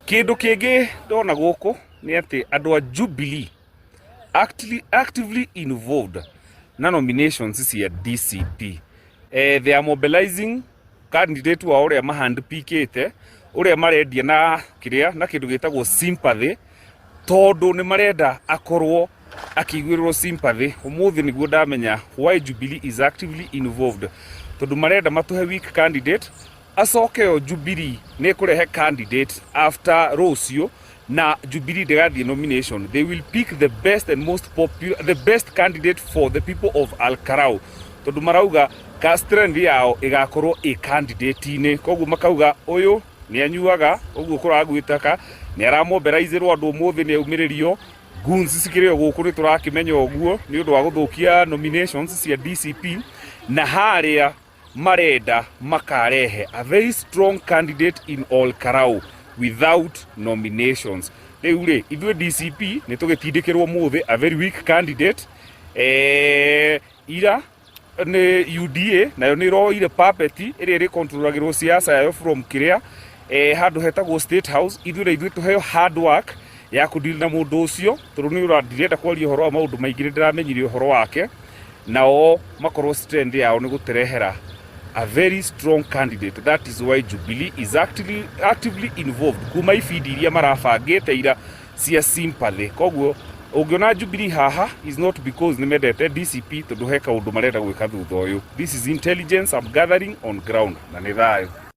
Kĩndũ kĩngĩ ndona gũkũ nĩ atĩ andũ a Jubilee actively involved na nominations cia DCP. They are mobilizing candidate wao ũrĩa mahandpickĩte, ũrĩa marendia na kĩrĩa na kĩndũ gĩtagwo sympathy, tondũ nĩ marenda akorwo akĩiguĩrĩrwo sympathy. Ũmũthĩ nĩguo ndamenya why Jubilee is actively involved, tondũ marenda matũhe weak candidate, acoke yo Jubilee nĩ ĩkũrehe candidate after rũciũ, na Jubilee ndĩgathiĩ nomination. They will pick the best and most popular, the best candidate for the people of Al Karau, tondũ marauga ka strength yao ĩgakorwo ĩ candidate-inĩ. Koguo makauga ũyũ nĩ anyuaga ũguo kũraguĩtaka, nĩ aramobilizĩrwo andũ, ũmũthĩ nĩ aumĩrĩrio goons cikĩrĩ o gũkũ, nĩ tũrakĩmenya ũguo, nĩ ũndũ wa gũthũkia nominations cia DCP, na harĩa marenda makarehe a very strong candidate in Ol Kalou without nominations. Rĩu rĩ, ithuĩ DCP nĩ tũgĩtindĩkĩrwo mũthĩ a very weak candidate. Ira nĩ UDA nayo nĩ ĩroire puppet ĩrĩa ĩrĩ siasa yayo from kĩrĩa handũ hetagwo State House. Ithuĩ na ithuĩ tũheo hard work ya kũdeal na mũndũ ũcio, tondũ nĩ ũra ndirenda kwaria ũhoro wa maũndũ maingĩ, nĩ ndĩramenyire ũhoro wake. Nao makorwo strength yao nĩ gũtũrehera a very strong candidate. That is why Jubilee is actively involved kuma ibindi iria marabangĩte ira cia sympathy. Koguo ũngĩona Jubilee haha is not because nĩ mendete DCP, tondũ he kaũndũ marenda gwĩka thutha ũyũ. This is intelligence I'm gathering on ground, na nĩ thayũ.